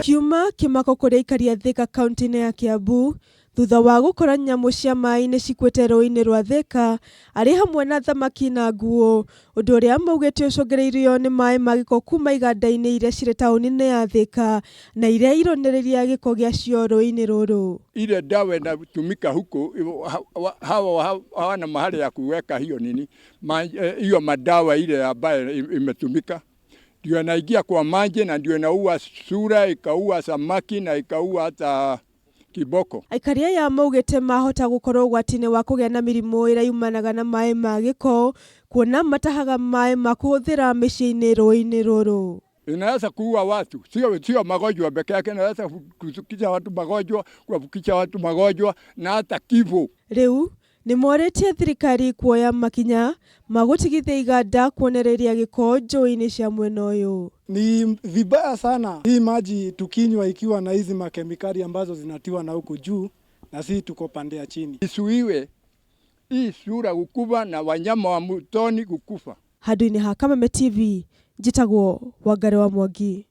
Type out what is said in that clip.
Kiuma kĩmako kũrĩ aikari a Thika kaunti-inĩ ya Kiambu thutha wa gũkora nyamũ cia maĩ-inĩ cikuĩte rũĩ-inĩ rwa Thika arĩ hamwe na thamaki na nguũ, ũndũ ũrĩa maugĩte ũcũngĩrĩirio nĩ maĩ ma gĩko kuma iganda-inĩ iria cirĩ taũni-inĩ ya Thika na iria ironereria gĩko gĩacio rũĩ-inĩ rũrũ. Ile dawa inatumika huko hawa hawana mahali ya kuweka hiyo nini hiyo madawa ile ambayo imetumika ndio inaingia kwa maji na ndio inaua sura, ikaua samaki na ikaua hata kiboko. Aikari aya maugĩte mahota gũkorwo ũgwati-inĩ wa kũgĩa na mĩrimũ ĩrĩa yumanaga na maĩ ma gĩko kuona matahaga maĩ ma kũhũthĩra mĩciĩ-inĩ rũĩ-inĩ rũrũ. Inaweza kuua watu, sio magonjwa peke yake, inaweza kushukisha watu magonjwa, kuambukiza watu magonjwa na hata kifo. Rĩu nĩ morĩtie thirikari kuoya makinya ma gũtigithia iganda kuonereria gĩko njũĩ-inĩ cia mwena ũyũ. Ni vibaya sana hii maji tukinywa ikiwa na hizi makemikali ambazo zinatiwa na huku juu na sisi tuko pande ya chini. Isuiwe hii sura kukufa na wanyama wa mtoni kukufa. Handũ-inĩ ha Kameme TV, njĩtagwo Wangari wa Mwangi.